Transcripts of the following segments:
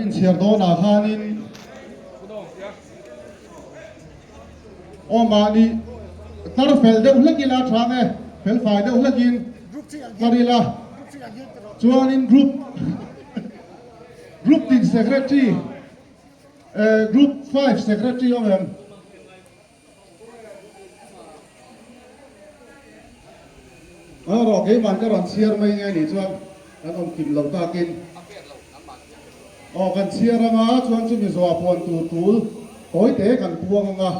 inchhiar dawnah khanin aw mahni tar fel deuh hlek ila tha nge fel fai deuh hlekin tar ila chuanin group group tin secretary group 5 secretary awm em? Erawh keimah ka rawn chhiar mai nge nih chuan kan awm kim lo takin aw kan chhiar anga chuan chumi zawhah puan tur tul tawi te kan puang anga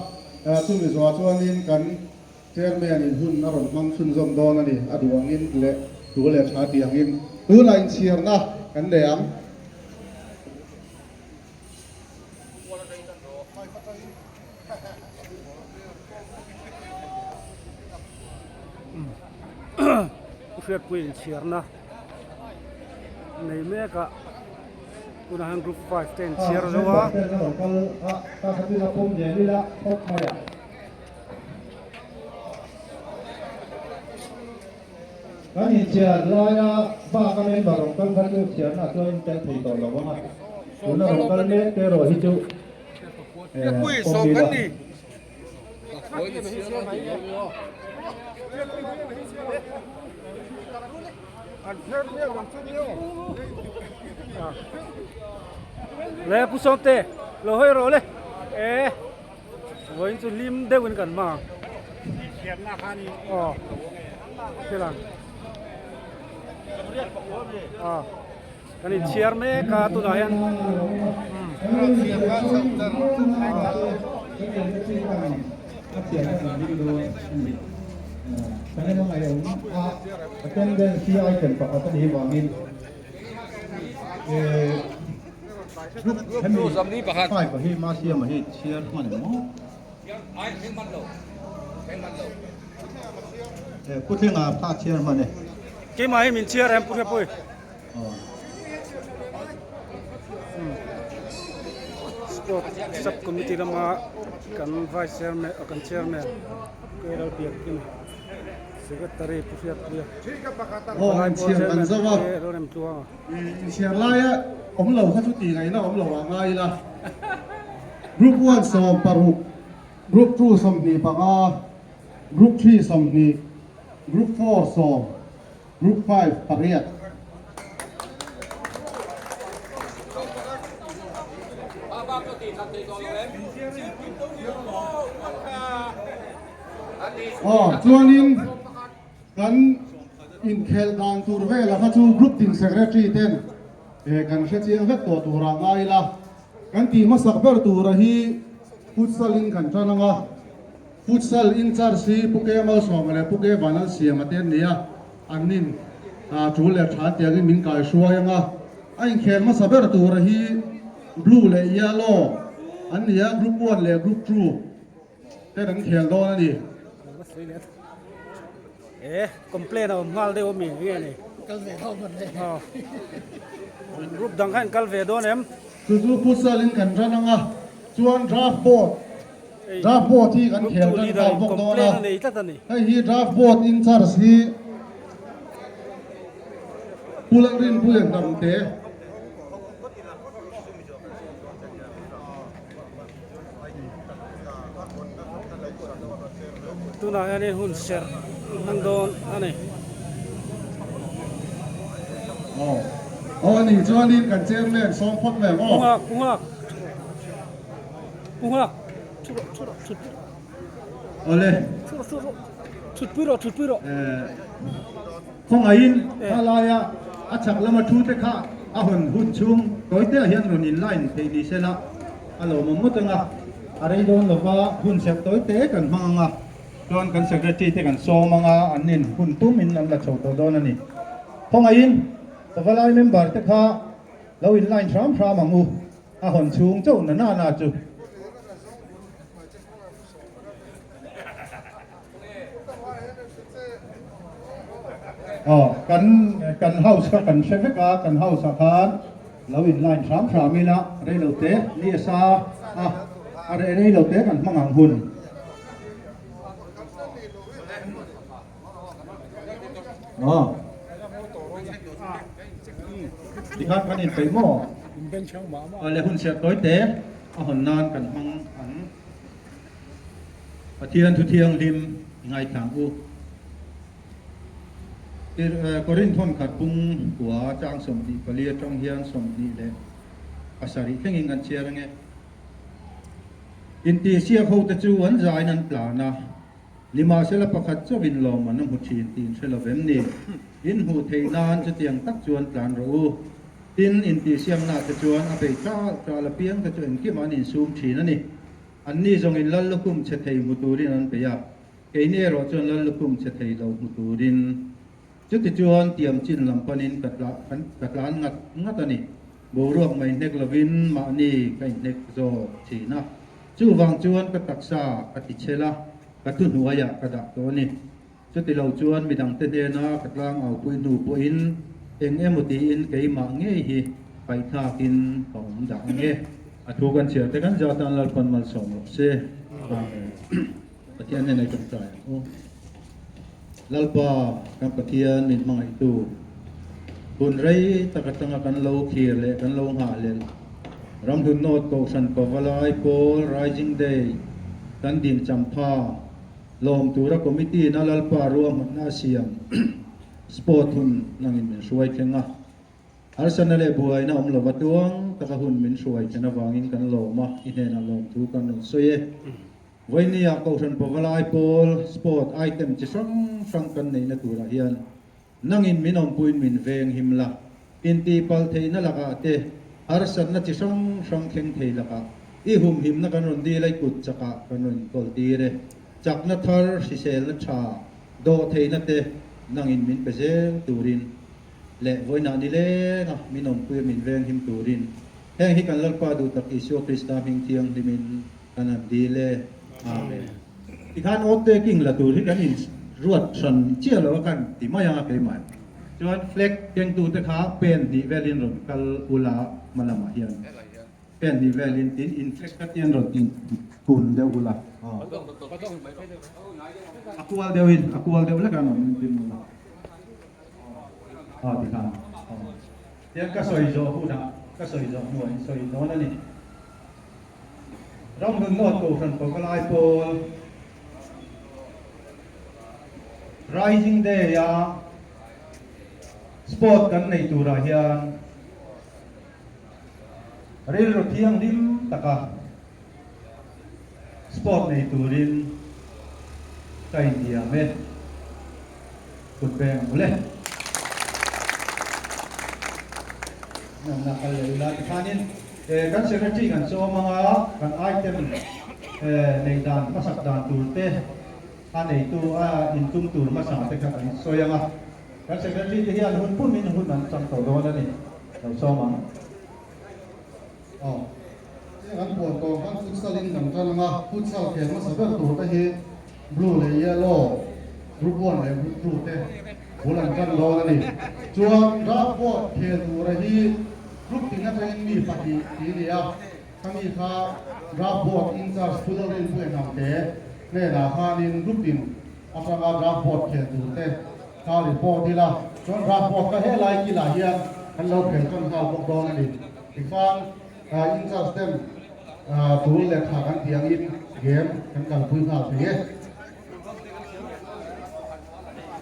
chumi zawhah chuanin kan chairman in hun a rawn hmang chhunzawm dawn a ni a duh angin leh tu leh tha tih angin tunah inchhiarna kan nei ang. Hriatpui inchhiarna nei mek a tunah hian group 5 te inchhiar zo a. Kan inchhiar laia bak a member rawn kal kha chu chhiarna chuan in tel thei tawh lo ang a, tuna rawn kal mek te erawh hi chu pawm ila. Le Pu Sawmte lo hawi rawh le e vawiin chu hlim deuhin kan hmang ang aw thil ang aw. Kan inchhiar mek a tunah hian Keimah hi min chhiar em Pu Hriatpui? Sport sub committee lama kan vice chairman kan chairman K Lalbiakina secretary Pu Hriatpuia Aw an chhiar kan zo a Lalremtluanga inchhiar laia awm lo kha chu tih ngaihna awm lo ah ngai ila group 1 16 group 2 25 group 3 20 group 4 10 Group 5 pariat. Aw chuanin kan inkhelh dan tur velah kha chu group tin secretary ten kan hre chiang vek tawh turah ngai ila kan tih hmasak ber tura hi futsal in kan tan anga Futsal in charge hi Pu Ke Malsawma leh Pu Ke Vanlalsiama te an ni a, an nin tul leh tha tiangin min kai hruai ang a. A inkhel hmasa ber tura hi Blue leh Yellow an ni a, Group 1 leh Group 2 ten an khel dawn a ni. E complain a awm nghal deuh ami nge ni? Kal ve dawn mawn le. Aw. Group dang kha in kal ve dawn em? Chu chu futsal in kan run ang a, chuan draft board Draft board hi kan khel tan nghal bawk dawn a, hei hi draft board in charge hi Pu Lalrinpuia Hnamte. Tunah hianin hun serh hmang dawn a ni. Aw, aw a nih chuanin kan chairman sawm phawt mai ang aw. Pu Nghak, Pu Nghak. Pu Nghak, thu rawh, thu rawh, thut pui rawh. Awle. Thu rawh, thu rawh, thut pui rawh, thut pui rawh. Khawngaihin khalaia a chhak lama thu te kha a hawn hun chhung tawite ah hian rawn in line theih ni sela a lawmawm ngawt ang a, a rei dawn lova hun serh tawite kan hmang ang a, chuan kan secretary te kan sawm ang a, an in hun tum in an la chho tawh dawn a ni. Khawngaihin pavalai member te kha lo in line hram hram ang u. A hawn chhung chauh na na na chu. Aw, kan kan house kha kan hre vek a, kan house ah khan lo in line hram hram ila rei lo te ni a sa a, a reh rei lo te kan hmang ang hun. Aw, tikhan kan inpeih maw? Awle hun serh tawi te a hawn nan kan hmang ang. Pathian thu thianghlim i ngaithlang u. Korinth hawn khat bung kua chang 24 atang hian 27 thlengin kan chhiar ange. Intihsiak hote chu an zain an tlan a. Nimahsela pakhat chauhin lawm an hmu thin tih in hre lo vem ni? In hmuh theih nan chutiang tak chuan tlan rawh u. Tin, intihsiamna te chuan a bei tal tal apiang te chu engkimah an insum thin a ni. Anni zawngin lal lukhum chhe thei hmu turin an bei a, keini erawh chuan lal lukhum chhe thei lo hmu turin. Chutichuan tiam chin lam panin ka ka tlan ngat ngat a ni. Boruak mai hnek lovin mahni ka inhnek zawk thin a. Chuvang chuan ka taksa ka ti chhel a, ka thuhnuaiah ka dah tawh a ni. Chuti lo chuan midangte hnena ka tlang aupui hnu pawhin eng emaw tiin keimah ngei hi paihthlakin ka awm dah ang e. A thu kan chhiar te kan zatan Lalpan malsawm rawh se. Amen. Pathian hnenah i tawngtai ang u. Lalpa kan Pathian min hmangaihtu, hun rei tak atanga kan lo thlir leh kan lo nghahhlelh Ramhlun North Kohhran Pavalai Pawl Rising Day kan din champha lawm tura Committee in a Lalpa ruahmanna a siam sport hun nangin min hruai thleng a. Harsatna leh buaina awm lova tuang taka hun min hruai thlen avangin kan lawm a, i hnenah lawmthu kan rawn sawi e. Vawinia Kohhran Pavalai pawl sport item chi hrang hrang kan neihna turah hian nangin min awmpuiin min veng him la, intihpalh theihna lakah te, harsatna chi hrang hrang thleng thei lakah i humhimna kan rawn dil a, i kut chakah kan rawn inkawl tir e. Chakna thar, hriselna tha, dawhtheihna te nangin min pe zel turin leh vawiinah nilenga min awmpuia min veng him turin heng hi kan Lalpa duh tak Isua Krista hming thianghlimin Kan han dil e. Amen. Tikhan oath taking la tur hi kan in ruat hran chiah lo a kan ti mai ang a keimah. Chuan flag kengtu te kha pen hnih velin rawn kal ula hma lamah hian pen hnih velin tin in flag kha tian rawn tin kun deuh ula. A kual deuhin a kual deuh lek a rawn din ula. Aw tikhan. Tian ka sawi zawh hunah ka sawi zawh hnuah in sawi dawn a ni. Ramhlun North Kohhran Pavalai pawl Rising Day a sport kan nei turah hian rilru thianghlim taka sport nei turin ka intiam e. Kut beng mawle. Ngamna kal leh ila tikhanin kan secretary kan chawm anga kan item nei dan hmasak dan tur te a neitu a intum tur hmasa te kha kan sawi anga kan secretary te hian hun pumin hun an chang tawh dawn a ni lo chawm ang. Aw. Heng an puan tawh khan futsal in kan tan anga futsal khel hmasa ber tur te hi blue leh yellow group 1 leh group 2 te bul an tan dawn a ni. Chuan draft board khel tura hi group tin atangin mi pahnih ti a ni a, khami kha draft board in charge Pu Lalrinpuia Hnamte hnenah khanin group tin atanga draft board khel tur te kha report ila, chuan draft board kha helai kilah hian kan lo khel tan nghal bawk dawn a ni. Tikhan in charge ten tul lehkha kan tih angin game kan kalpui nghal thei e.